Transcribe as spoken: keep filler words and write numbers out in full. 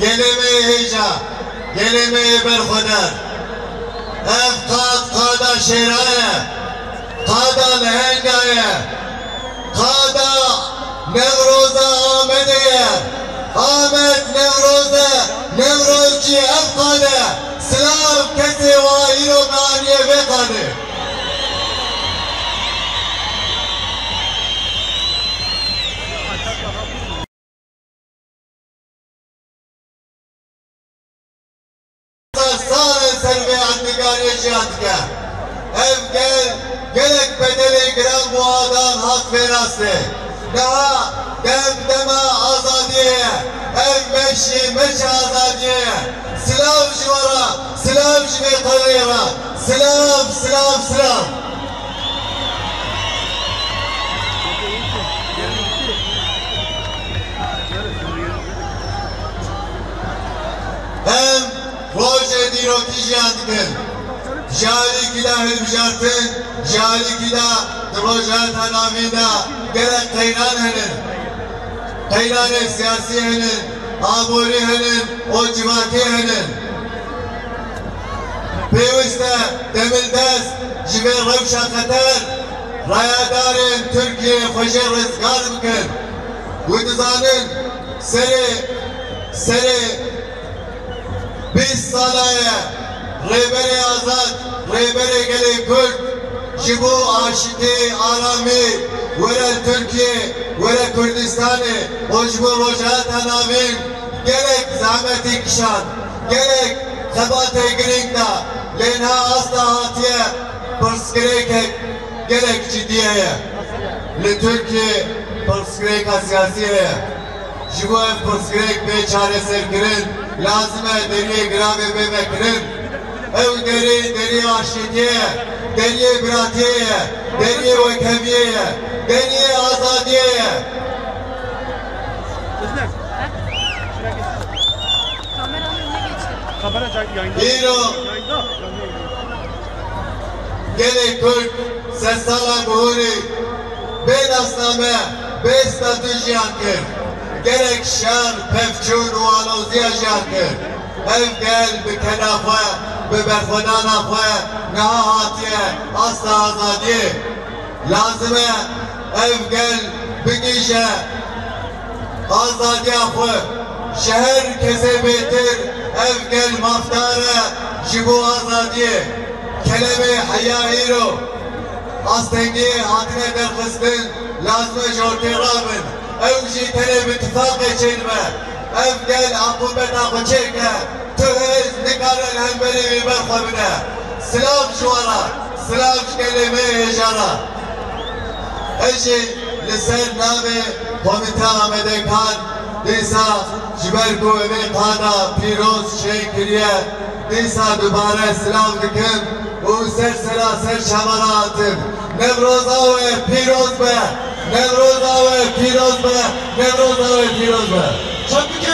Gelê me yê hêja, gelê me yê berxwedar. Ev qad qada şêra ye, qada lehenga ye, qada Newroza Amedê ye. Amed Newroz e, Newroz jî ev qad e. Silav kesê wa îro me aniye vê qadê. Sal e ser vê erdnigariyê jiyan dike. Ev gel, gelek bedelê giran bo adan hat vênastê. Niha dem dema azadiyê ye. Ev meş jî meşa azadiyê ye. Silav ji we re, silav ji vê qadê re. Silav, silav, silav. Em rojê dîrokî jiyan dikin. Ji alîkî de hilbijartin, ji alîkî de di Rojhilata Navîn de gelek qeyran hene. Qeyranê siyasî hene, aborî hene û civakî hene. Pêwist e demildest ji vê rewşa xeter rayedarên Tirkiyeyê xwe jê rizgar bikin. Wî dizanin serê, serê bîst sala ye Rêberê Azad, Rêberê Gelê Kurd ji bo aştî, aramî were Tirkiyê, were Kurdistanê û ji bo Rojhilata Navîn gelek zehmetî kişand, gelek xebatê girîng da, lê niha asta hatiye pirsgirêkek gelek cidî heye. Li Tirkiyê pirsgirêka siyasî heye. Ji bo ev pirsgirêk bê çareserkirin, lazim e deriyê giravê bê vekirin. Ew derê, deriyê aştiyê ye, deriyê biratiyê ye, deriyê wekheviyê ye, deriyê azadiyê ye. Kameranın önüne geçin. Kamera can- yayında. Îro Yayında. Gelê Kurd sedsala bihurî bê nasname, bê statû jiyan kir. Gelek şer, pevçûn û aloziya jiyan kir. Ev gel bi keda xwe, bi berxwedana xwe niha hatiye asta azadiyê. Lazim e ev gel bigihîje azadiya xwe. Ji her kesê bêtir ev gel mafdar e ji bo azadiyê. Kelemê heya îro astengiyê hatine derxistin, lazim e ji ortê rabin. Ew jî tenê bi tifaqê çêdibe. Ev gel aqûbeta xwe çêke. Tu hêz nikare li hemberî wî berxwe bide. Silav ji we re, silav ji gelê me yê hêja re. Ez jî li ser navê Komîteya Amedekan dîsa ji ber ku vê qada pîroz çêkiriye, dîsa dubare silav dikim û ser sera ser çava re hatim. Newroza we pîroz be! Newroza we pîroz be! Newroza we pîroz be! Çapik